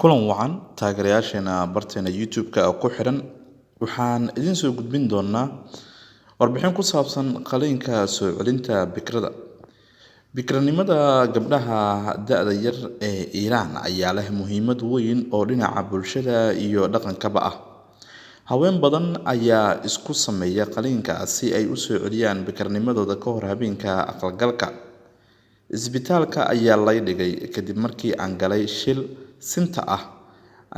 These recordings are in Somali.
Kulan wacan taageerayaasheena barteena YouTube-ka ku xiran. Waxaan idiin soo gudbin doonaa warbixin ku saabsan qaliinka soo celinta bikrada. Bikranimada gabdhaha da'da yar ee Iiraan ayaa leh muhiimad weyn oo dhinaca bulshada iyo dhaqankaba ah. Haween badan ayaa isku sameeya qaliinka si ay u soo celiyaan bikranimadooda ka hor habeenka aqalgalka. Isbitaalka ayaa lay dhigay kadib markii aan galay shil sinta ah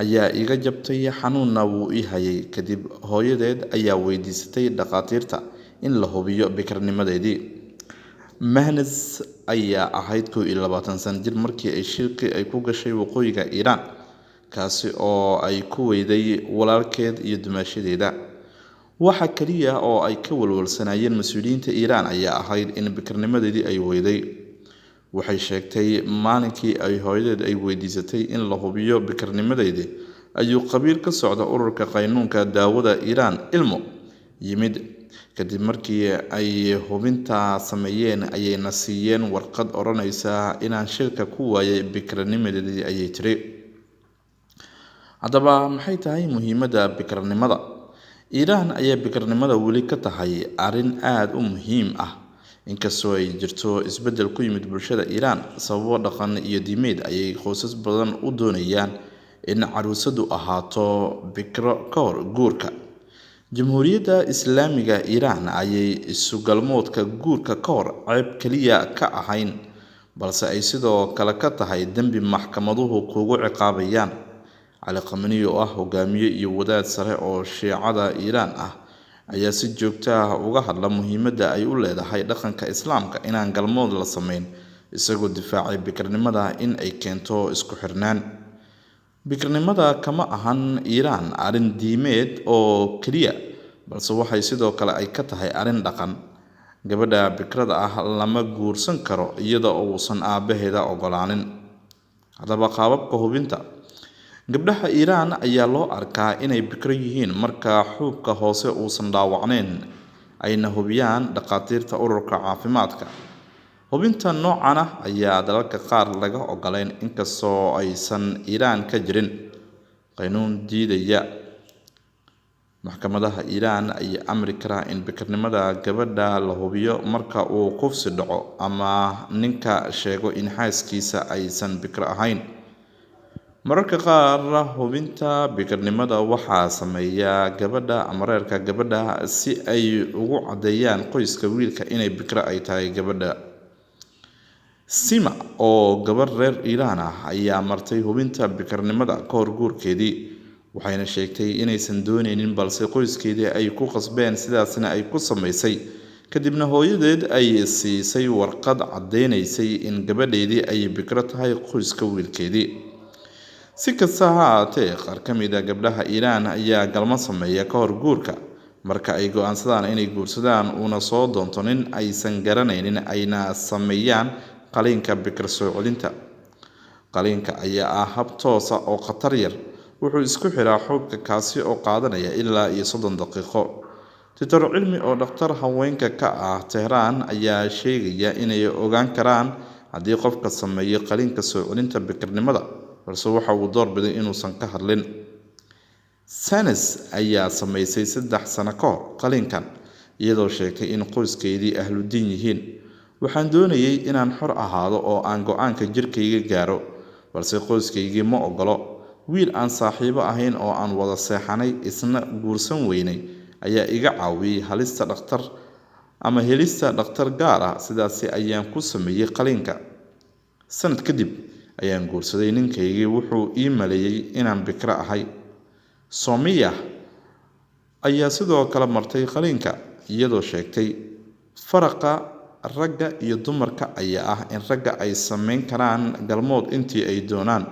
ayaa iga jabtay, xanuunna wuu i hayay. Kadib hooyadeed ayaa weydiisatay dhakhaatiirta in la hubiyo bikranimadeedii. Mahnaz ayaa ahayd 21 sano jir markii ay shilkii ay ku gashay waqooyiga Iiraan, kaasi oo ay ku weyday walaalkeed iyo dumaashadeeda. Waxa kaliya oo ay ka walwalsanaayeen mas-uuliyiinta Iiraan ayaa ahayd in bikranimadeedii ay weyday. Waxay sheegtay maalinkii ay hooyadeed ay weydiisatay in la hubiyo bikranimadeedii ayuu qabiil ka socda ururka qaynuunka daawada Iiraan Ilmo yimid. Kadib markii ay hubinta sameeyeen ayayna siiyeen warqad odhanaysa inaan shilka ku waayay bikranimadeedii, ayay tiri. Haddaba maxay tahay muhiimadda bikranimada? Iiraan ayaa bikranimada weli ka tahay arrin aada u muhiim ah. Inkastoo ay jirto isbeddel ku yimid bulshada Iiraan, sababo dhaqan iyo diimeed ayay qoysas badan u doonayaan in caruusadu ahaato bikro ka hor guurka. Jamhuuriyadda Islaamiga Iiraan ayay isugalmoodka guurka ka hor ceeb kaliya ka ahayn, balse ay sidoo kale ka tahay dembi maxkamaduhu kugu ciqaabayaan. Cali Khamenei oo ah hogaamiye iyo wadaad sare oo Shiicada Iiraan ah ayaa si joogto ah uga hadla muhiimadda ay u leedahay dhaqanka Islaamka inaan galmood la sameyn, isagoo difaacay bikranimada in ay keento isku xirnaan. Bikranimada kama ahan Iiraan arrin diimeed oo keliya, balse waxay sidoo kale ay ka tahay arrin dhaqan. Gabadha bikrada ah lama guursan karo iyada oo uusan aabbaheeda ogolaanin. Haddaba qaababka hubinta gabdhaha Iiraan ayaa loo arkaa inay bikro yihiin marka xuubka hoose uusan dhaawacnayn, ayna hubiyaan dhakhaatiirta ururka caafimaadka. Hubinta noocan ah ayaa dalalka qaar laga ogolayn, inkastoo aysan Iiraan ka jirin qaynuun diidaya. Maxkamadaha Iiraan ayaa amri kara in bikranimada gabadha la hubiyo marka uu kufsi dhaco ama ninka sheego in xaaskiisa aysan bikro ahayn. Mararka qaar hubinta bikranimada waxaa sameeya gabadha ama reerka gabadha si ay ugu caddeeyaan qoyska wiilka inay bikro ay tahay gabadha. Sima oo gabar reer Iiraan ah ayaa martay hubinta bikranimada ka hor guurkeedii, waxayna sheegtay inaysan dooneynin, balse qoyskeedii ay ku qasbeen, sidaasna ay ku samaysay. Kadibna hooyadeed ay siisay warqad caddeynaysay in gabadheedii ay bikro tahay qoyska wiilkeedii. Si kasta ha ahaatee, qaar ka mid a gabdhaha Iiraan ayaa galmo sameeya ka hor guurka marka ay go'aansadaan inay guursadaan, uuna soo doonto nin aysan garanaynin, ayna sameeyaan qaliinka bikr soo celinta. Qaliinka ayaa ah hab toosa oo khatar yar, wuxuu isku xiraa xuubka, kaasi oo qaadanaya ilaa iyo 30 daqiiqo. Doctor Cilmi oo dhakhtar haweenka ka ah Tehraan ayaa sheegaya inay ogaan karaan haddii qofka sameeyo qaliinka soo celinta bikirnimada, balse waxa uu doorbiday inuusan ka hadlin. Sanes ayaa sameysay 3 sano ka hor qaliinkan, iyadoo sheegtay in qoyskeedii ahludiin yihiin. Waxaan doonayay inaan xor ahaado oo aan go'aanka jirkayga gaaro, balse qoyskaygii ma ogolo. Wiil aan saaxiibo ahayn oo aan wada seexanay isna guursan weynay ayaa iga caawiyay halista dhakhtar ama helista dhakhtar gaar ah, sidaasi ayaan ku sameeyey qaliinka. Sanad kadib ayaan guursaday ninkaygii, wuxuu ii maleeyay inaan bikro ahay. Somiya ayaa sidoo kale martay qaliinka, iyadoo sheegtay faraqa ragga iyo dumarka ayaa ah in ragga ay sameyn karaan galmood intii ay doonaan,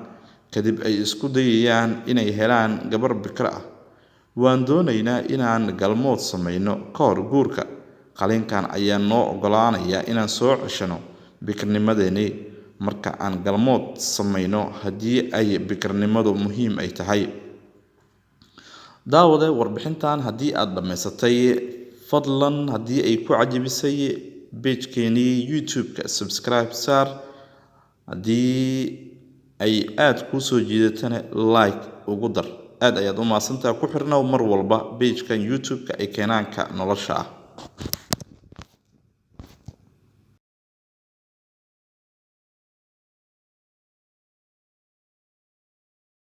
kadib ay isku dayayaan inay helaan gabar bikro ah. Waan doonaynaa inaan galmood sameyno ka hor guurka. Qaliinkan ayaa noo ogolaanaya inaan soo ceshano bikirnimadeenii marka aan galmood sameyno, haddii ay bikirnimadu muhiim ay tahay. Daawade, warbixintan haddii aad dhammaysatay, fadlan haddii ay ku cajabisay page-keenii YouTube-ka subscribe saar. Haddii ay aad kuu soo jiidatana, like ugu dar. Aad ayaad u mahadsantaha. Ku xirnow mar walba page-kan YouTube-ka ee Keenaanka Nolosha ah.